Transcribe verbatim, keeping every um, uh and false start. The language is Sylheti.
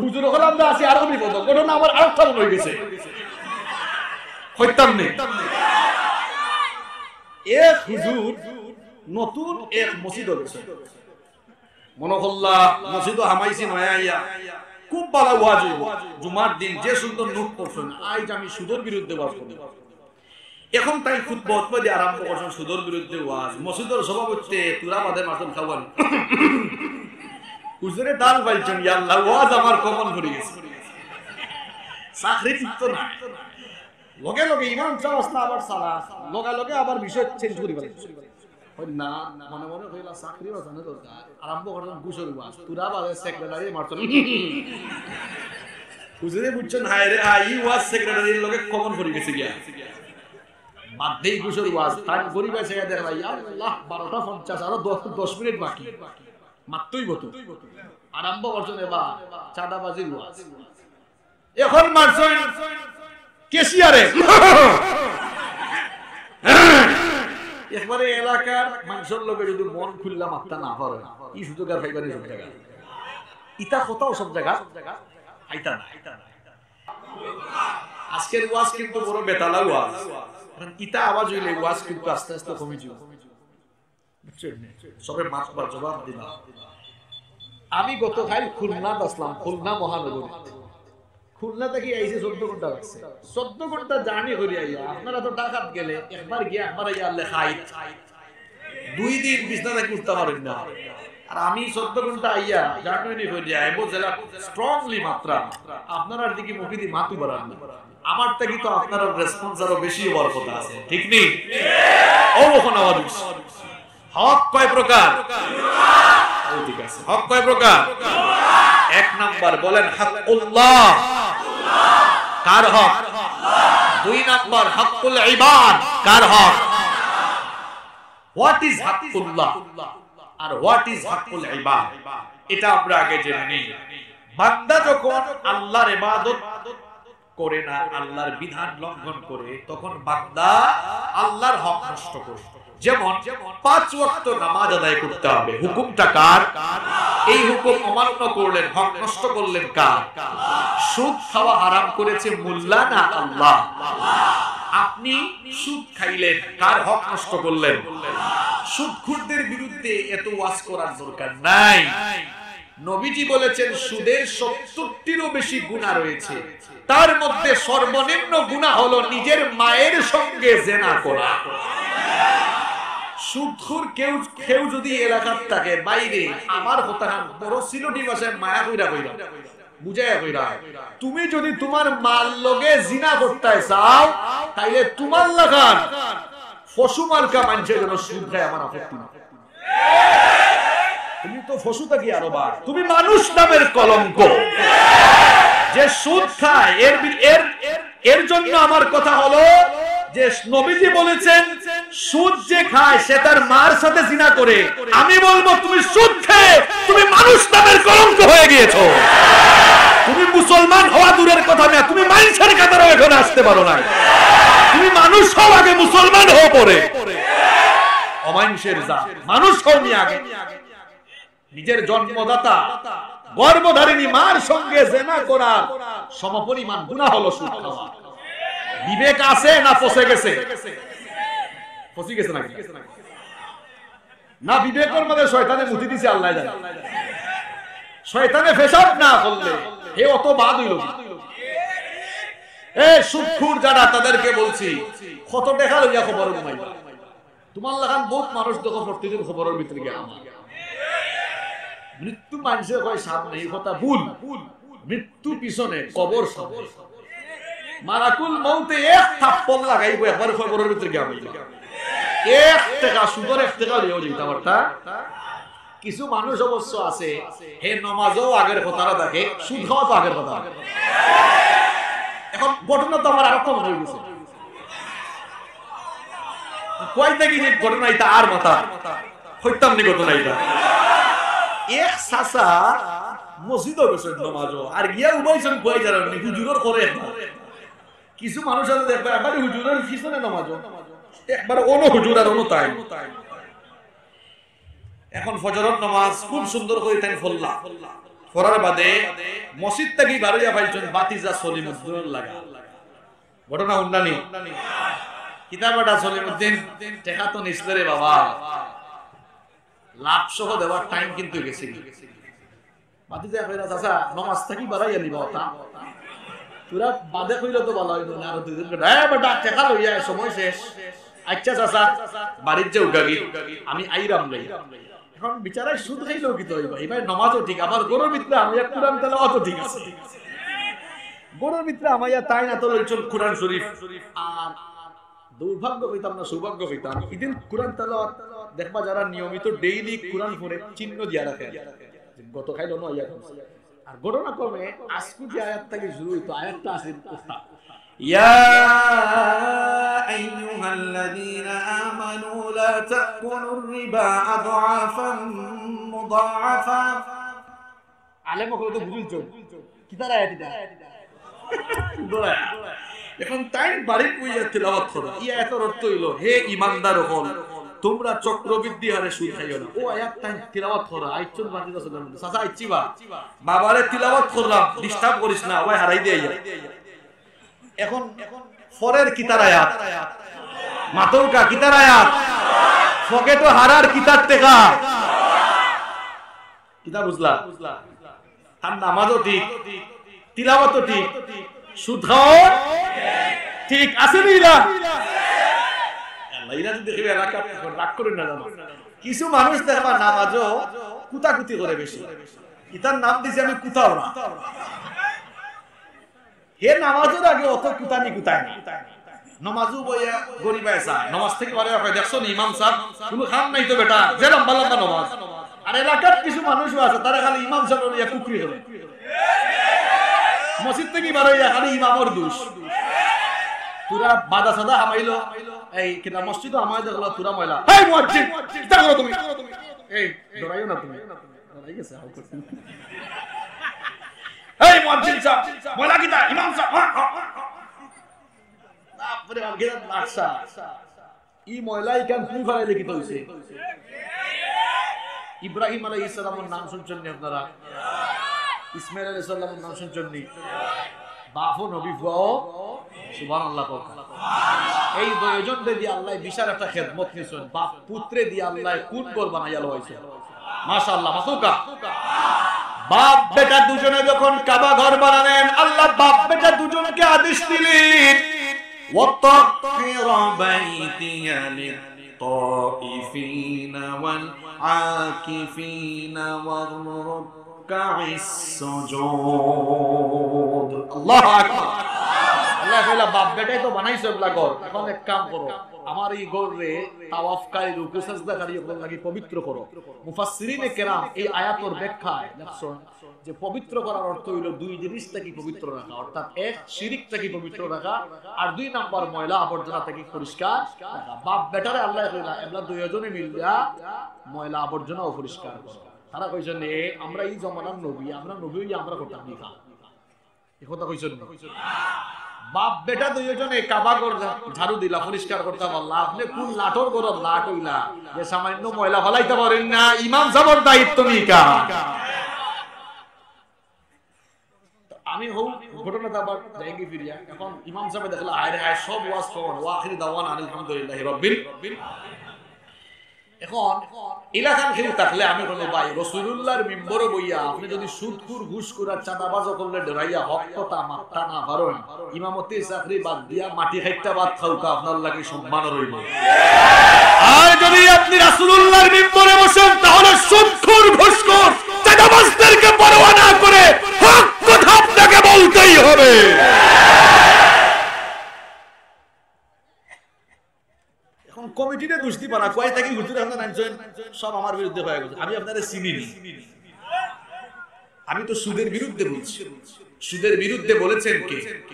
হুজুর অকল আমরা আছি, আরো বিপদ। ঘটনা আমার আরেকটা মনে অই গেছে, কইতাম নি। এক হুজুর নতুন এক মসজিদো গেছে, মনো করলা মসজিদো হামাইছি নয়া আইয়া, খুব ভালা ওয়াজ অইবো, জুমার দিন যে সুন্দর নোট করছইন, আইজ আমি সুদর বিরুদ্ধে ওয়াজ করমু। এখন তাইন খুতবা উতবা দি আরম্ভ করছইন সুদর বিরুদ্ধে ওয়াজ। মসজিদর সভাপতিয়ে তুরা বাদে মারছইন খাওয়ান। হুজুরে দাল পাইছইন, ইয়া আল্লাহ, ওয়াজ আমার কমন পড়ি গেছে। চাকরি ঠিক তো না। লগে লগে ইমাম সাব আছলা আবার সালা, লগে লগে আবার বিষয় চেঞ্জ করি ফেলে। কয়, "না, মনে মনে কইলা চাকরি বাঁচানো দরকার।" আরম্ভ করছইন ঘুষর ওয়াজ। তুরা বাদে সেক্রেটারি মারছইন। হুজুরে বুঝছইন, হায় রে হায়, ই ওয়াজ সেক্রেটারির লগে কমন পড়ি গেছে গিয়া। বাদ দেই ঘুষর ওয়াজ, তাইন ঘড়ি বায় চাইয়া দেখলা, ইয়া আল্লাহ, বারোটা পঞ্চাশ, আরো দশ, দশ মিনিট বাকি। মাত্রই বতো। আরম্ভ করছইন এবার চাঁদাবাজির ওয়াজ। এখন মারছইন ক্যাশিয়ারে। একবারে এলাকার মানষর লগে যদি মন খুলিয়া মাততা না পারে, ই সুযোগ আর পাইবা নি সব জাগা। ইতা কথাও সব জাগা পাইতা না। আজকের ওয়াজ কিন্তু বড় বেতালা ওয়াজ। কারণ ইতা আওয়াজ অইলে ওয়াজ কিন্তু আস্তে আস্তে কমি যাইবো। বুঝছইন নি? সবে মাতবার জবাব দিবা। আমি গতকাইল খুলনাত আছলাম, খুলনা মহানগরী। খুলনা থাকি আইছি চৌদ্দ ঘন্টা লাগছে। চৌদ্দ ঘন্টা জার্নি করি আইয়া, আপনারা তো ঢাকাত গেলে একবার গিয়া একবার আইয়া আনলে খাই। দুই দিন বিছনা থাকি উঠতা পারইন না। আর আমি চৌদ্দ ঘন্টা আইয়া জার্নি করি আইবো জেলা স্ট্রংলি মাতরা। আপনারার দিকে মুখেদি মাতু বাড়ান না। আমার থাকি তো আপনারার রেসপন্স আরো বেশি অওয়ার কথা আছে, ঠিক নি? ও, অখন আওয়াজ অইছে। হক কয় প্রকার? ও, ঠিক আছে। হক কয় প্রকার? এক নাম্বার বলেন হক্কুল্লাহ। কার হক? দুই নাম্বার হক্কুল ইবাদ। কার হক? What is হক্কুল্লাহ আর what is হক্কুল ইবাদ, এটা আমরা আগে জেনে নিই। বান্দা যখন আল্লাহর ইবাদত করে না, আল্লাহর বিধান লঙ্ঘন করে, তখন বান্দা আল্লাহর হক নষ্ট করে। যেমন পাঁচ ওয়াক্ত নামাজ আদায় করতে হবে, হুকুমটা কার? এই হুকুম অমান্য করলেন, হক নষ্ট করলেন কার? সুদ খাওয়া হারাম করেছে মোল্লা না আল্লাহ? আপনি সুদ খাইলেন, কার হক নষ্ট করলেন? সুদখোরদের বিরুদ্ধে এত ওয়াজ করার দরকার নাই। নবীজি বলেছেন, সুদের সত্তরটিরও বেশি গুনাহ রয়েছে, তার মধ্যে সর্বনিম্ন গুনাহ হলো নিজের মায়ের সঙ্গে জেনা করা। সুদখোর কেউ, কেউ যদি এলাকাত থাকে বাইরে, আমার কথাখান বড় সিলেটি ভাষায় মায়া কইরা কইরা, বুঝাইয়া কইরা, তুমি যদি তুমার মার লগে জিনা করতায় চাও, তাইলে তুমার লাখান পশু মার্কা মানষে যেন সুদ খায়, আমার আপত্তি নাই। তুমি তো পশু থাকি আরো বাদ, তুমি মানুষ নামের কলঙ্ক। যে সুদ খায়, এর বি-, এর, এর জন্য আমার কথা হলো যে নবীজি বলেছেন, সুদ যে খায় সে তার মার সাথে জিনা করে। আমি বলবো, তুমি সুদ খেয়ে তুমি মানুষ নামের কলঙ্ক হয়ে গিয়েছো। তুমি মুসলমান হওয়া দূরের কথা, মিয়া, তুমি মাইনষের কাতারেও এখন আসতে পারো না। তুমি মানুষ হও আগে, মুসলমান হও পরে। অমাইনষের জাত, মানুষ হও মিয়া আগে। নিজের জন্মদাতা গর্ভধারিণী মার সঙ্গে জেনা করার সমপরিমাণ গুনাহ হলো সুদ খাওয়া। বিবেক আছে না ফসে গেছে? ফসি গেছে নাকি? না, বিবেকর মাঝে শয়তানে মুতি দিছে, আল্লাহ জানে। শয়তানে পেশাব না করলে হে অত বাদ অইলো না। এ সুদখোর যারা, তাদেরকে বলছি, কত টেকা লইয়া কবরো ঘুমাইবা? তুমার লাখান বউত মানুষ দেখো প্রতিদিন কবরর ভিতরে গিয়া হামায়। মৃত্যু মানষে কয় সামনে, ই কথা ভুল। মৃত্যু পিছনে, কবর সামনে। মালাকুল মউতে এক থাপ্পড় লাগাইবো, একবার কবরর ভিতরে গিয়া হামাইবো। এক টেকা, সুদর এক টেকা লইয়াও যাইতা পারতা। কিছু মানুষ অবশ্য আছে, হে নমাজও আগের কথাটা থাকে, সুদ খাওয়া তো আগের কথা। এখন ঘটনা তো আমার আরো কম অই গেছে। কই থাকি যে ঘটনা ইতা আর মাথা কইতাম নি ঘটনা ইতা। এক চাচা মসজিদো গেছইন নমাজো, আর গিয়া উবাইছইন কই জানইন নি, হুজুরর করে একবার। কিছু মানুষ আছে দেখবা, একবারে হুজুরর পিছনে নমাজো, একবারে অনো হুজুর আর অনো তাইন। এখন ফজরর নমাজ খুব সুন্দর করি তাইন পড়লা। করার বাদে মসজিদ থাকি বারইয়া পাইছইন ভাতিজা সলিমুদ্দিনর লাগা। ঘটনা হুনছইন নি? কিতা বেটা সলিমুদ্দিন, টেকা তো নিছলে রে বাবা, লাখ সহ দেওয়ার টাইম কিন্তু গেছে গি। ভাতিজায় কইরা, "চাচা, নমাজ থাকি বারইয়া নিবা অতা? তুরা বাদে কইলে তো ভালা অইলো না, আরো দুইজন বেটা।" "এ বেটা, টেকা লইয়া সময় শেষ। আইচ্ছা চাচা, বাড়িত যাও গি, আমি আইরাম লই।" এখন বিচারায় সুদ খাইলেও কিতা অইবো? ইবার নমাজও ঠিক, আবার ঘরর ভিতরে হামাইয়া কুরআন তেলাওয়াতও ঠিক আছে। ঘরর ভিতরে হামাইয়া তাইন আতো লইছইন কুরআন শরীফ। আর দুর্ভাগ্য কইতাম না, সৌভাগ্য কইতাম, ইদিন কুরআন তেলাওয়াত দেখবা যারা নিয়মিত ডেইলি কুরআন পড়ে চিহ্ন দিয়া রাখে, যে গত কাইল অনো আইয়া পড়ছে। আর ঘটনাক্রমে আইজকু যে আয়াত থাকি শুরু অইতো, আয়াতটা আছে, يا أيها الذين آمنوا لا تأكلوا الربا أضعافا مضاعفة। আলেম অকলে তো বুঝছইন, কিতার আয়াত ইটা? সুন্দর আয়াত। এখন তাইন বাড়িত বইয়া তিলাওয়াত কররা। ই আয়াতর অর্থ অইলো, "হে ঈমানদার অকল, তুমরা চক্রবৃদ্ধি হারে সুদ খাইও না।" অউ আয়াত তাইন তিলাওয়াত কররা। আইচ্ছইন ভাতিজা সলিমুদ্দিন, "চাচা আইচ্ছি বা, বাবারে তিলাওয়াত করলাম, disturb করিস না, অউ হারাই দিয়া আইয়া।" এখন পরের কিতার আয়াত? মাতউক্কা, কিতার আয়াত? পকেটো হারার কিতার টেকা? কিতা বুঝলা? তার নামাজও ঠিক, তিলাওয়াতও ঠিক, সুদ খাওয়াও ঠিক, আছে নি ইলা? আল্লাহ, ইলা যদি কেউ এলাকাত রাগ করইন না জানো। কিছু মানুষ দেখবা নামাজও কুতাকুতি করে বেশি। ইতার নাম দিছি আমি কুতাওরা। হে নামাজর আগে অত কুতানি কুতায় না। নামাজও বইয়া গরিবায় চা, নামাজ থাকি বারইয়া কয়, "দেখছো নি ইমাম সাব, কুনু কাম নাই তো বেটা, যে লম্বা লম্বা নামাজ।" আর এলাকাত কিছু মানুষও আছে, তারা খালি ইমাম সাবরে লইয়া কুকরি করে। মসজিদ থাকি বারইয়া খালি ইমামর দোষ। তুরা বাদা সাদা হামাইলো, এই কিতা মসজিদো হামাই দেখলো তুরা ময়লা। "হেই মুয়াজ্জিন, কিতা করো তুমি? এই, ডরাইও না তুমি।" ডরাই গেছে, হাউ করছে। "এই মুয়াজ্জিন সাব, ময়লা কিতা? ইমাম সাব, হ্যাঁ, হ্যাঁ।" বাপরে বাপ, কিতা বাদশা। ই ময়লা ইখান তুমি ফালাইলে কিতা অইছে? ইব্রাহিম আলাইহিস সালামর নাম শুনছইন নি আপনারা? ইসমাইল আলাইহিস সালামর নাম শুনছইন নি? বাপও নবী, ফুয়াও, সুবহানাল্লাহ কউক্কা। এই দুইজনরে দিয়া আল্লায় বিশাল একটা খেদমত নিছইন, বাপ পুত্রে দিয়া আল্লায় কুন ঘর বানাইয়া লওয়াইছইন। মাশাআল্লাহ, মাতউক্কা। বাপ বেটা দুজনে যখন কাবা ঘর বানাইলেন, আল্লাহ বাপ বেটা দুজনকে আদেশ দিলেন, "وطهر بيتي للطائفين والعاكفين والركع السجود।" আল্লাহু আকবার। আল্লায় কইলা, "বাপ বেটায় তো বানাইছো এবলা ঘর, এখন এক কাম করো, আমার ই ঘররে তাওয়াফকারী, রুকু সাজদাকারী অকলর লাগি পবিত্র করো।" মুফাসসিরিনে কেরাম এই আয়াতর ব্যাখ্যায় লেখছইন যে পবিত্র করার অর্থ অইলো দুই জিনিস থাকি পবিত্র রাখা, অর্থাৎ এক, শিরিক থাকি পবিত্র রাখা, আর দুই নাম্বার ময়লা আবর্জনা থাকি পরিষ্কার রাখা। বাপ বেটারে আল্লায় কইলা, "এবলা দুইজনে মিলিয়া ময়লা আবর্জনা অপরিষ্কার করো।" তারা কইছইন, "এ, আমরা ই জমানার নবী, আমরা নবী অইয়া আমরা করতাম নি কাম?" ই কথা কইছইন নি? বাপ বেটা দুইজনে কাবা ঘর ঝা-, ঝাড়ু দিলা, পরিষ্কার করতা পারলা। আপনে কুন লাটর ঘরর লাট অইলা যে সামান্য ময়লা ফালাইতা পারইন না? ইমাম সাবর দায়িত্ব নি কাম? তো আমি হউ ঘটনাটা আবার যাইগি ফিরিয়া। এখন ইমাম সাবে দেখলা, হায় রে হায়, সব ওয়াজ কওন, ওয়া আখিরু দাওয়ানা আনিল হামদুলিল্লাহি রাব্বিল। এখন ইলাখান কেউ থাকলে আমি কইমু, ভাই, রাসুলুল্লাহর মিম্বরো বইয়া আপনে যদি সুদখুর, ঘুষখুর আর চাঁদাবাজ অকলরে ডরাইয়া হক কথা মাততা না পারইন, ইমামতির চাকরি বাদ দিয়া মাটি খাইট্টা ভাত খাউক্কা, আপনার লাগি সম্মান রইবো। আর যদি আপনে রাসুলুল্লাহর মিম্বরে বসেন, তাহলে সুদখুর, ঘুষখুর, চাঁদাবাজদেরকে পরোয়া না করে হক কথা আপনাকে বলতেই হবে। এখন কমিটিরে দোষ দিবা না, কয় থাকি হুজুর আপনারা আনছইন, সব আমার বিরুদ্ধে হয়ে গেছে, আমি আপনারে চিনি নি। আমি তো সুদের বিরুদ্ধে বলছি। সুদের বিরুদ্ধে বলেছেন কে?